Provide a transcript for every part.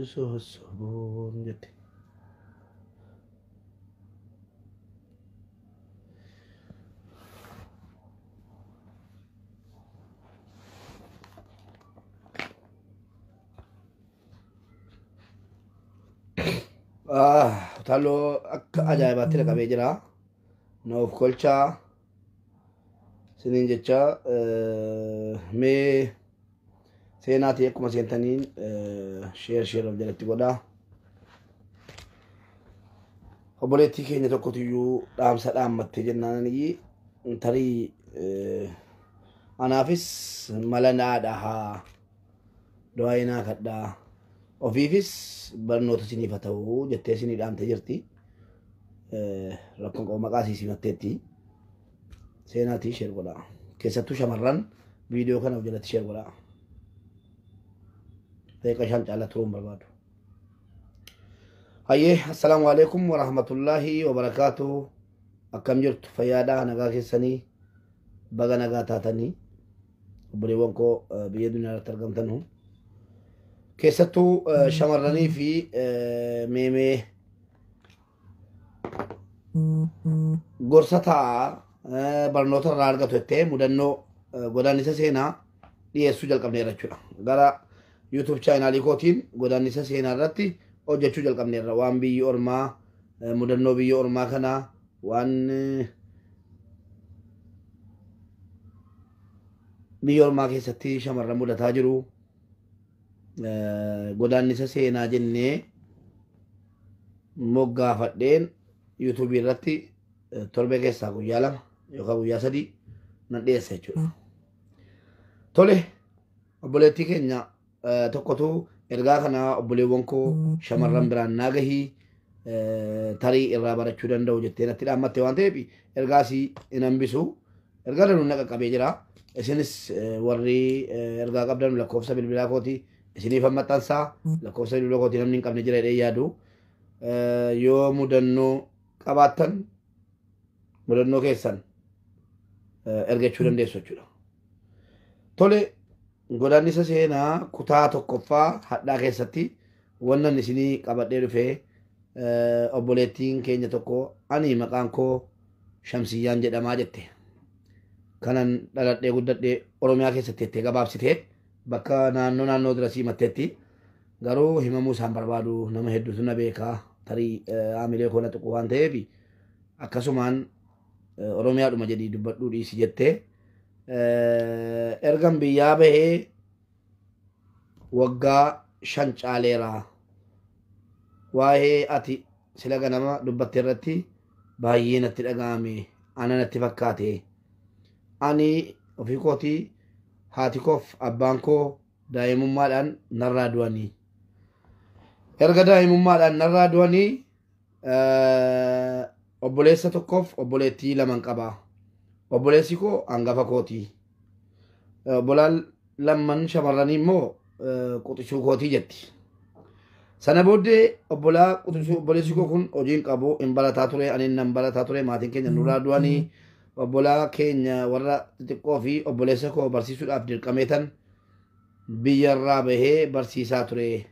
Si sossobuun jette. Utaaloo akka ajaa'ibaatti dhaqabee jira. Noof kolchaa siniin jecha mee seenaatii akkuma seentaniin share share of jalatti godhaa. Obboleettii keenya tokkotu iyyuu dhaamsa dhaammattee jennaan tarii anaafis mala naa dhahaa du'aa naa kadhaa ofiifis barnoota isiniif haa ta'u jettee isinii dhaamtee jirti. Rakkoon qabu maqaa isii simatteetti. Seenaatii share godhaa. Keessattuu shamarran viidiyoo kana of jalatti share godhaa. Daqiiqaa 5 caalaa turuu hin barbaadu. Hayyee, assalaamu alaikum warahmatullaahi wabarakaatuh. Akkam jirtu, fayyaadhaa, nagaa keessanii, baga nagaa taatanii obboleewwan koo biyya duniyaa irratti argamtanu. Keessattuu shamarranii fi meemee gorsa ta'a barnoota irraa argatu jettee mudannoo godaannisa seenaa dhiyeessuu jalqabneerra jechuudha. Gara YouTube chaanaalii kootiin godaannisa seenaa irratti hojjechuu jalqabneerra. Waan biyyi ormaa, mudannoo biyya ormaa kanaa, waan biyya ormaa keessatti shamarran mudataa jiru godaannisa seenaa jennee moggaafadheen YouTube irratti torbee keessaa guyyaa 2 yookaan guyyaa 3 nan dhiyeessa jechuudha. Tole, obboleettii keenya tokkotu ergaa kana obboleewwan koo shamarran biraan naa gahii, tarii irraa barachuu danda'u jettee natti dhaammatte waan ta'eef ergaasii hin hambisu. Ergaa danuu na qaqqabee jira. Isinis warri ergaa qabdan lakkoofsa bilbilaa kooti isiniif maxxansaa. Lakkoofsa bilbilaa kooti namni hin qabne jira jedhee yaadu. Yoo mudannoo qabaattan mudannoo keessan ergachuu dandeessu jechuudha. Tole, godaannisa seenaa kutaa 1ffaa hadhaa keessatti wannan isinii qabadhee dhufee, obboleettiin keenya tokko ani maqaan koo Shamsiyyaan jedhamaa jette. Kanan dhaladhee guddadhee Oromiyaa keessatti jettee gabaabsitee bakka naannoo naannoo dura simatteetti. Garuu himamuu isaan barbaadu, nama hedduutu na beekaa, tarii haamilee koo na tuqu waan ta'eef akkasumaan Oromiyaadhuma jedhii dubbadhuu dhiisi jettee. Ergan biyyaa bahee waggaa 5 caaleera. Waa'ee ati sila ganama dubbatte irratti baay'ee natti dhaga'ame, ana natti fakkaate. Ani ofii kootii haati koof abbaan koo daa'imummaadhaan narraa du'anii. Erga daa'imummaadhaan narraa du'anii obboleessa tokkoof obboleettii laman qaba. Obboleessi koo hangafa kooti. Obbolaan lamman shamarranii immoo quxisuu kootii jetti. Sana booddee obbolaa quxisuu obboleessi koo kun hojiin qabu, hin barataa ture, ani nan barataa ture, maatiin keenya nurraa du'anii obbolaa keenya warra xixiqqoo fi obboleessa koo barsiisuudhaaf dirqameetan biyyarraa bahee barsiisaa ture.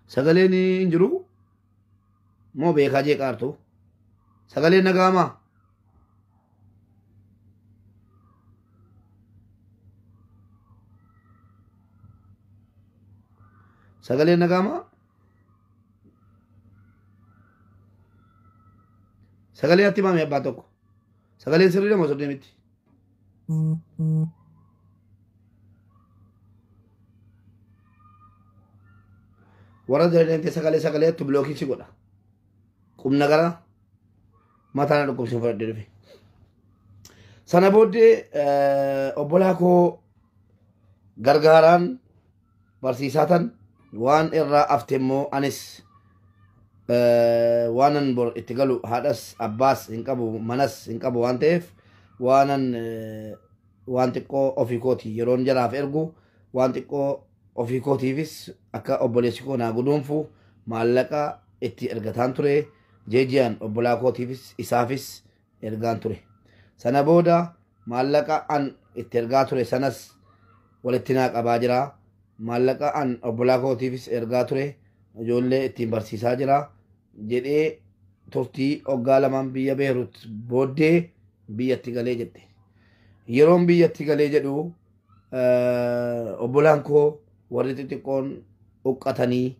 Sagaleen hin jiru moo beekaa jeeqaartu? Sagaleen nagaamaa? Sagaleen nagaamaa? Sagalee atti maami abbaa tokko? Sagaleen sirriidha moo sirrii miti? Warra deemtee sagalee sagaleettu bilookii si godha. Qubna gara mataa na dhukkubsee fudhadhee dhufe. Sana booddee obbolaa koo gargaaraan barsiisaa tan waan irraa afte immoo anis waanan bor itti galu haadhas abbaas hin qabu, manas hin qabu waan ta'eef waanan waan xiqqoo ofii kooti yeroon jaraaf ergu, waan xiqqoo ofii kootiifis akka obboleessi koo naa guduunfu maallaqa itti ergataan ture. Jeejiyaan obbolaa kootiifis isaafis ergaan ture. Sana booda maallaqa an itti ergaa ture sanas walitti naa qabaa jira. Maallaqa an obbolaa kootiifis ergaa ture, ijoollee ittiin barsiisaa jira jedhee turtii waggaa lamaan biyya Beerut booddee biyyatti galee jette. Yeroon biyyatti galee jedhu obbolaan koo warri xixiqqoon huqqatanii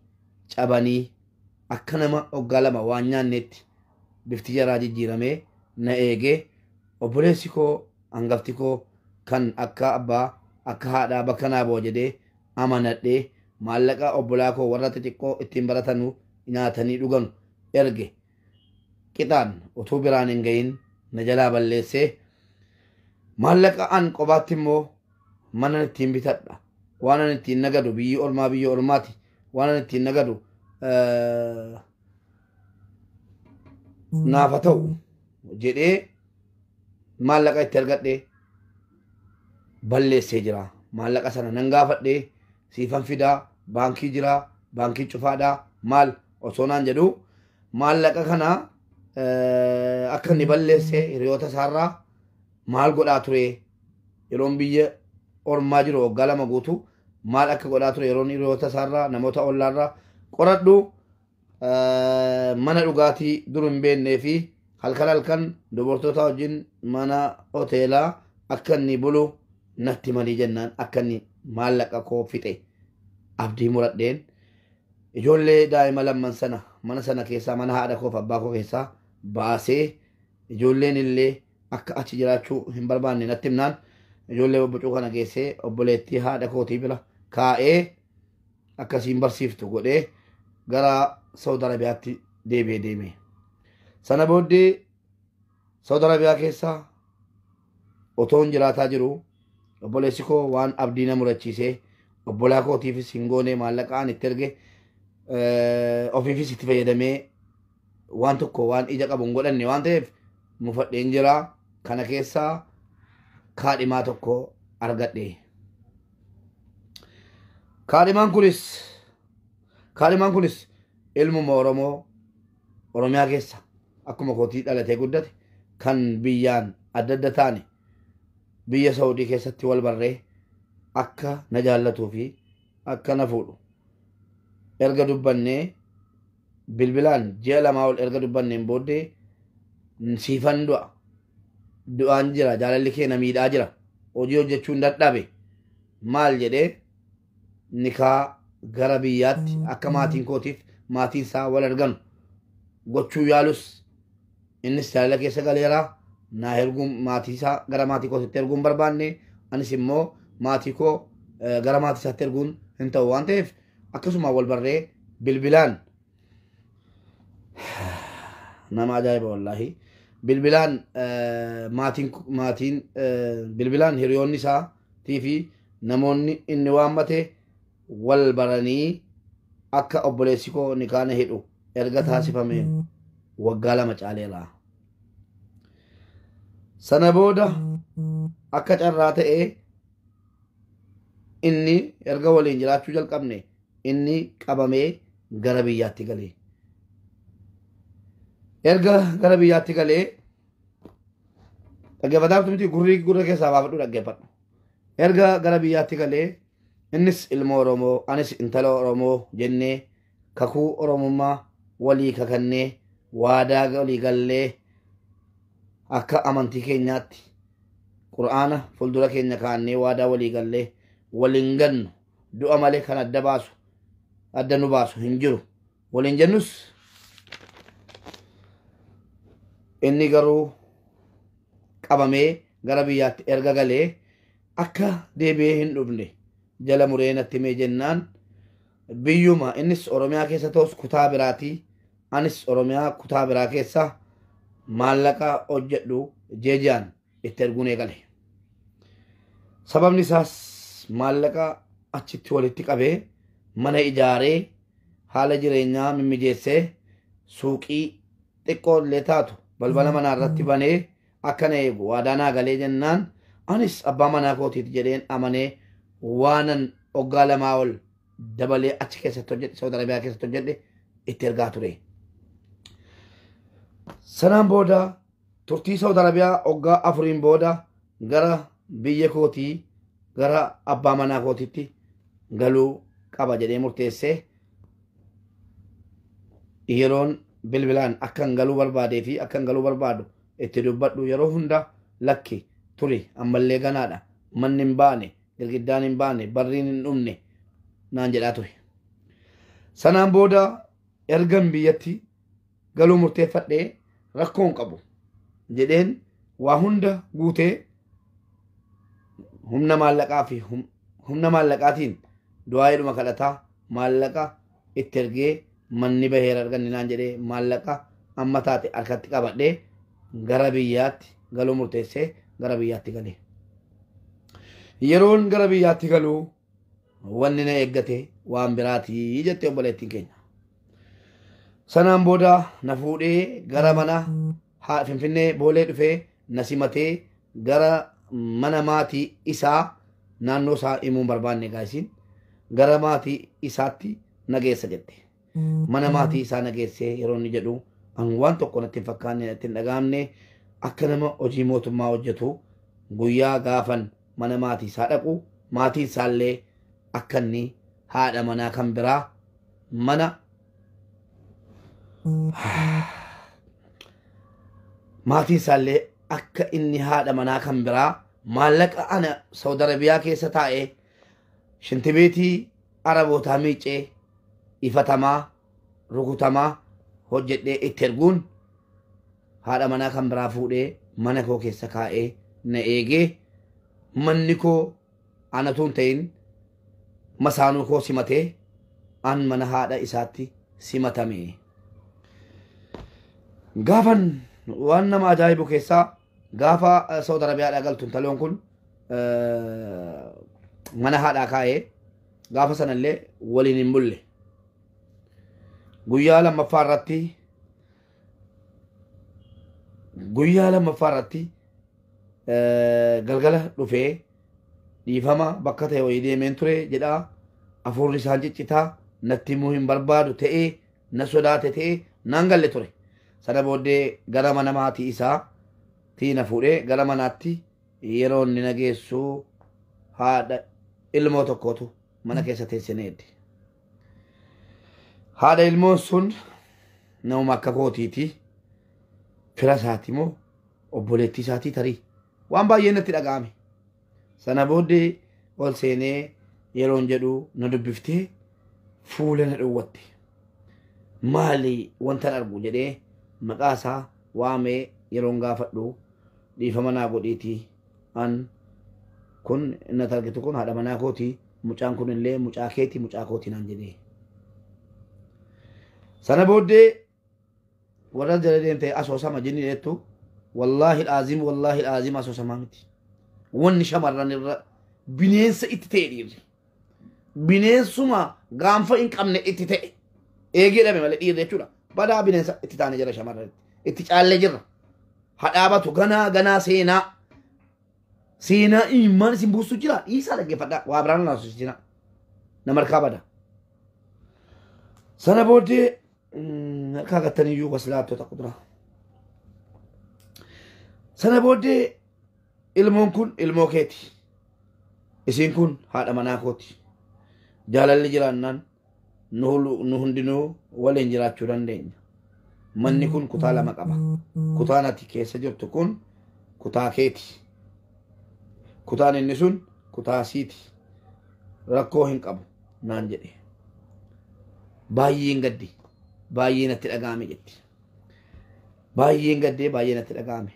cabanii akka nama waggaa 2 waan nyaannetti bifti jaraa jijjiiramee na eegee, obboleessi koo hangafti koo kan akka abbaa akka haadhaa bakka naa bu'a jedhee amanadhee maallaqa obbolaa koo warra xixiqqoo ittiin baratanu nyaatanii dhuganu erge qixaan utuu biraan hin gahin na jalaa balleessee, maallaqa an qobaatti immoo mana ittiin bitadha, waan an ittiin nagadu biyyi ormaa biyya ormaati, waan an ittiin nagadu naafa ta'u jedhee maallaqa itti argadhe balleessee jira. Maallaqa sana nan gaafadhee siifan fidaa, baankii jira, baankii cufaadhaa maal osoo naan jedhu maallaqa kana akka inni balleesse hiriyoota isaarraa maal godhaa ture, yeroon biyya ormaa jiru waggaa 2 guutuu maal akka godhaa ture yeroon hiriyoota isaarraa namoota ollaarraa qoradhu, mana dhugaatii dur hin beeknee fi halkan halkan dubartoota wajjin mana hoteelaa akka inni bulu natti malii jennaan akka inni maallaqa koo fixe abdii muradheen ijoollee daa'ima lamman sana mana sana keessaa mana haadha koof abbaa koo keessaa baasee, ijoolleen illee akka achi jiraachuu hin barbaanne natti himnaan ijoollee bobbocuu kana geessee obboleettii haadha kootii bira kaa'ee akkasiin barsiiftu godhee gara Saudi Arabiyaatti deebi'ee deeme. Sana booddee Saudi Arabiyaa keessa otoon jiraataa jiru obboleessi koo waan abdii na murachiisee obbolaa kootiifis hin goone, maallaqa an itti erge ofiifis itti fayyadamee waan tokko waan ija qabu hin godhanne waan ta'eef mufadheen jira. Kana keessaa kaadhimaa tokko argadhe. Kaadhimaan kunis ilmuma Oromoo Oromiyaa keessa akkuma kootii dhalatee guddate kan biyyaan adda adda taane biyya Saudii keessatti wal barree akka na jaallatuu fi akka na fuudhu erga dubbannee bilbilaan ji'a 2 ol erga dubbanneen booddee siifan du'a, du'aan jira, jaalalli kee na miidhaa jira, hojii hojjechuun dadhabe maal jedhee nikaa gara biyyaatti akka maatiin kootiif maatiin isaa wal arganu gochuu yaalus innis jaalala keessa galeera. Naa erguun maatii isaa gara maatii kootitti erguun barbaanne, anis immoo maatii koo gara maatii isaatti erguun hin ta'u waan ta'eef akkasuma wal barree bilbilaan, nama ajaa'iba wallaahi, bilbilaan maatiin bilbilaan hiriyoonni isaatii fi namoonni inni waammate wal baranii akka obboleessi koo nikaana hidhu erga taasifame waggaa 2 caaleera. Sana booda akka carraa ta'ee inni erga waliin jiraachuu jalqabne inni qabamee gara biyyaatti galee. Erga gara biyyaatti galee dhaggeeffataaf miti gurrii gurra keessaa baafadhu dhaggeeffadhu. Erga gara biyyaatti galee innis ilma Oromoo anis intala Oromoo jennee kakuu Oromummaa walii kakannee waadaa walii gallee akka amantii keenyaatti Qur'aana fuuldura keenya kaa'annee waadaa walii gallee waliin gannu, du'a malee kan adda baasu adda nu baasu hin jiru waliin jennus inni garuu qabamee gara biyyaatti erga galee akka deebi'ee hin dhufne jala muree natti himee jennaan biyyuma innis Oromiyaa keessa ta'us kutaa biraatii anis Oromiyaa kutaa biraa keessa maallaqa hojjedhu jeejaan itti erguun eegale. Sababni isaas maallaqa achitti walitti qabee mana ijaaree haala jireenyaa mimmijeessee suuqii xiqqoo illee taatu balbala manaa irratti banee akka na eegu waadaa naa galee jennaan anis abbaa manaa kootiiti jedheen amanee waanan waggaa 2 ol dabalee achi keessatti hojjedhe Saudi Arabiyaa keessatti hojjedhe itti ergaa ture. Sanaan booda turtii Saudi Arabiyaa waggaa 4 booda gara biyya kootii gara abbaa manaa kootiitti galuu qaba jedhee murteessee yeroon bilbilaan akkan galuu barbaadee fi akkan galuu barbaadu itti dubbadhu yeroo hunda lakki turi ammallee ganaadha manni hin baane girgiddaan hin baane barriin hin dhumne naan jedhaa ture. Sanaan booda ergan biyyatti galuu murteeffadhee rakkoo hin qabu jedheen waa hunda guutee humna maallaqaa fi humna maallaqaatiin du'aayeedhuma kadhataa maallaqa itti ergee manni baheera arganne naan jedhee maallaqa amma taate harkatti qabadhee gara biyyaatti galuu murteessee gara biyyaatti galee. Yeroon gara biyyaatti galuu wanni na eeggate waan biraatii jette obboleettiin keenya. Sanaan booda na fuudhee gara mana Finfinnee Boolee dhufee na simatee gara mana maatii isaa naannoo isaa himuu hin barbaanne gaasiin gara maatii isaatti na geessa jette. Mana maatii isaa na geessee yeroo inni jedhu an waan tokko natti hin fakkaanne natti hin dhagaamne akka nama hojii mootummaa hojjetu guyyaa gaafan mana maatii isaa dhaqu maatiin isaallee akka inni haadha manaa kan biraa mana maatiin isaallee akka inni haadha manaa kan biraa maallaqa ana Saudi Arabiyaa keessa taa'ee shintibeetii Arabootaa miicee ifatamaa rukutamaa hojjedhee itti erguun haadha manaa kan biraa fuudhee mana koo keessa kaa'ee na eegee manni koo anatu hin ta'in masaanuu koo simatee an mana haadha isaatti simatame. Gaafan waan nama ajaa'ibu keessaa gaafa Saudi Arabiyaadhaa galtu intaloon kun mana haadhaa kaa'ee gaafa sanallee waliin hin bulle. Guyyaa lammaffaa irratti galgala dhufee dhiifama bakka ta'e wayii deemeen ture jedhaa afuurri isaan ciccitaa natti himuu hin barbaadu ta'ee na sodaate ta'ee naan galle ture. Sana booddee gara mana maatii isaa tiina fuudhee gara manaatti yeroo inni na geessu haadha ilmoo tokkotu mana keessa teessee na eegde. Haadha ilmoon sun nama akka kootiiti fira isaati moo obboleettii isaatii tarii waan baay'ee natti dhaga'ame. Sana booddee ol seenee yeroon jedhu na dubbiftee fuula na dhowwatte. Maali wanta argu jedhee maqaa isaa waamee yeroon gaafadhu dhiifama naa godhiitii an kun inni argitu kun haadha manaa kootii mucaan kun illee mucaa keetii mucaa kootii naan jedhee. Sana booddee warra jala deemtee asoosama jinni jettu wallaahi laazim asoosamaa miti. Wanni shamarran irra bineensa itti ta'e dhiirri. Bineensuma gaanfa hin qabne itti ta'e. Eegee dhabe malee dhiirri jechuudha. Badaa bineensa itti taane jira shamarranitti. Itti caallee jirra. Hadhaabatu ganaa ganaa seenaa. Seenaa imaan isin buustu jira. Dhiisaa dhaggeeffadhaa. Waa biraan naasisina. Nama harkaa bada. Sana booddee harkaa gattaniyyuu wasilaattota kuduraa. Sana booddee ilmoon kun ilmoo keeti. Isiin kun haadha manaa kooti. Jaalalli jiraannaan nu hundinuu waliin jiraachuu dandeenya. Manni kun kutaa lama qaba. Kutaan ati keessa jirtu kun kutaa keeti. Kutaan inni sun kutaa siiti. Rakkoo hin qabu naan jedhe. Baay'een gaddi. Baay'ee natti dhaga'ame jetti. Baay'een gaddee baay'ee natti dhaga'ame.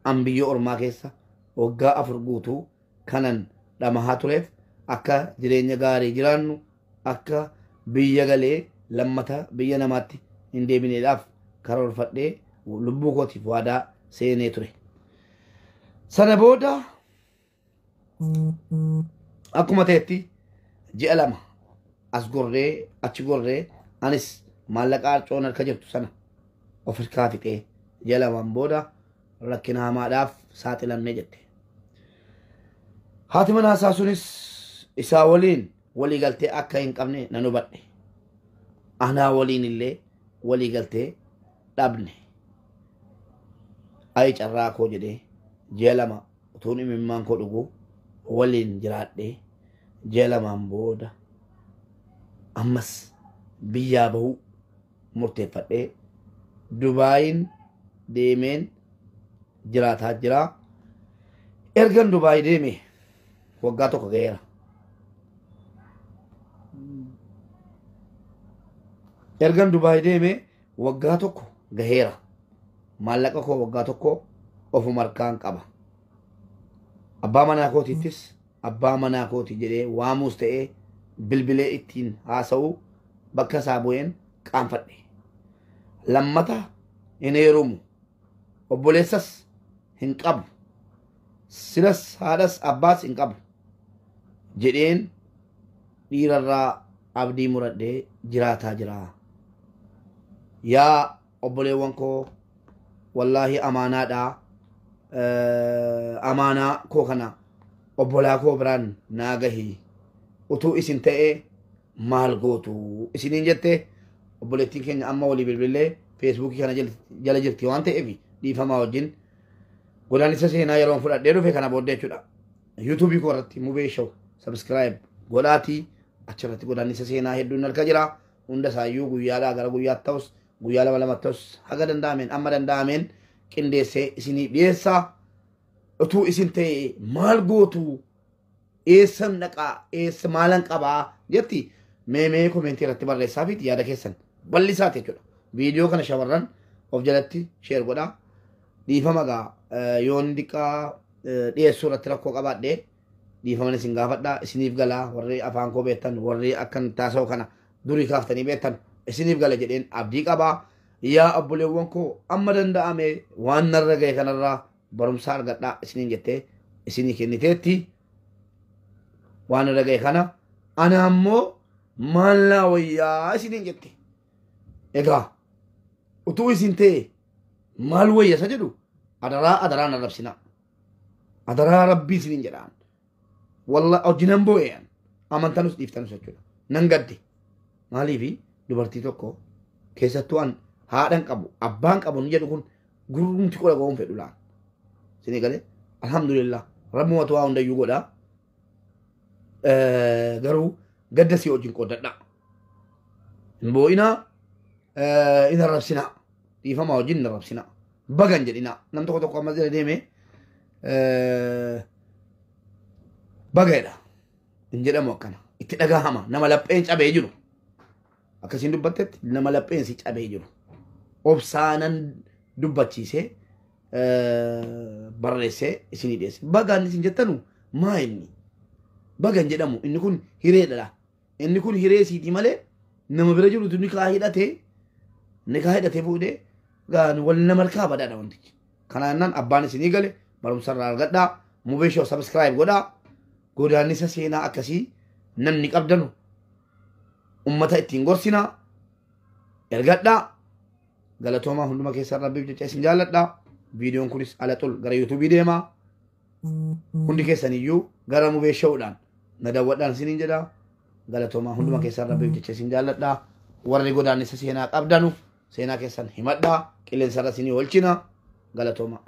An biyya ormaa keessa waggaa 4 guutuu kanan dhamahaa tureef akka jireenya gaarii jiraannu akka biyya galee lammata biyya namaatti hin deebineedhaaf karoorfadhee lubbuu kootiif waadaa seenee ture. Sana booda akkuma ta'etti ji'a 2 as gorree achi gorree anis maallaqa arcoon harka jirtu sana of harkaa fixee ji'a 2 booda rakkina hamaadhaaf saaxilamne jette. Haati manaa isaa sunis isaa waliin walii galtee akka hin qabne nan hubadhe. Anaa waliin illee walii galtee dhabne. Ayi carraa koo jedhee ji'a 2 utuun imimmaan koo dhuguu waliin jiraadhee ji'a 2 booda Ammas biyyaa bahuu murteeffadhee Dubaayin deemeen jiraataa jira. Ergan Dubaay deeme waggaa 1 ga'eera. Ergan Dubaay deeme waggaa 1 gaheera. Maallaqa koo waggaa 1 ofuma harkaan qaba. Abbaa manaa kootiittis abbaa manaa kooti jedhee waamuus ta'ee bilbilee ittiin haasa'uu bakka isaa bu'een qaanfadhe. Lammata hin heerumu. Obboleessas hin qabu. Silas haadhas abbaas hin qabu. Jedheen dhiirarraa abdii muradhee jiraataa jira. Yaa obboleewwan koo wallaahi amaanaadhaa. Amaanaa koo kana obbolaa koo biraan naa gahi. Utuu isin ta'ee maal gootu isiniin jette obboleettiin keenya amma walii bilbilee feesbuukii kana jala jirti waan ta'eef dhiifamaa wajjin godaannisa seenaa yeroon fudhadhee dhufe kana booddee jechuudha. Yuutuubii koo irratti Mubee Show subscribe godhaatii achirratti godaannisa seenaa hedduun harka jira. Hunda isaayyuu guyyaadhaa gara guyyaatti ta'us guyyaa 2 2 ta'us haga danda'ameen amma danda'ameen qindeessee isiniif dhiyeessaa. Utuu isin ta'e maal gootu eessan dhaqaa eessa maalan qabaa jetti meemee komentii irratti barreessaa fi yaada keessan bal'isaati jechuudha. Viidiyoo kana shamarran of jalatti sheer godhaa. Dhiifama gaa yoon diqqaa dhiyeessuu irratti rakkoo qabaadhee dhiifaman isin gaafadhaa isiniif galaa warri afaan koo beektan warri akkan taasa'u kana durii kaaftanii beektan isiniif gala jedheen abdii qabaa. Yaa obboleewwan koo amma danda'ame waan narra ga'e kanarraa barumsa argadhaa isiniin jettee isinii kenniteetti waan narra ga'e kana ana ammoo maal naa wayyaa isiniin jette. Egaa utuu isin ta'e maal wayya isa jedhu adaraa adaraa na rabsinaa. Adaraa rabbii isiniin jedhaan. Walla hojinan boo'een amantanus dhiiftanus jechuudha. Nan gadde. Maaliifi dubartii tokko keessattuu an haadhan qabu abbaan qabu ni jedhu kun gurrumti qola ga'uun fedhu laan. Isinii galee alhamdulillah rabbumatu waa hundayyuu godhaa. Garuu gadda si wajjin qooddadhaa. Hin boo'inaa hin arrabsinaa. Dhiifamaa wajjin hin arrabsinaa. Bagan jedhinaa. Nam tokko tokko ammas jala deemee bagaidha. Hin jedhamu akkana. Itti dhagahama. Nama lapheen cabee jiru. Akkasiin dubbattetti nama lapheen si cabee jiru. Obsaanan dubbachiisee barreessee isinii dhiyeesse. Bagaan isin jettanu maa inni? Bagan jedhamu inni kun hireedha. Inni kun hiree siitii malee nama bira jirutu nikaa hidhatee fuudhee gaan wal nama harkaa badaadha wantichi. Kanaan abbaan isinii gale barumsa irraa argadhaa. Mubee Show subscribe godhaa. Godaannisa seenaa akkasii namni qabdanu ummata ittiin gorsinaa ergadhaa. Galatoomaa hunduma keessan rabbiif jecha isin jaalladhaa. Viidiyoon kunis ala xul gara yuutuubii deemaa. Hundi keessaniyyuu gara Mubee Showdhaan na daawwadhaan isiniin jedhaa. Galatoomaa hunduma keessan rabbiif jecha isin jaalladhaa. Warri godaannisa seenaa qabdanu seenaa keessan himadhaa. Qilleensarra isinii oolchina. Galatoomaa.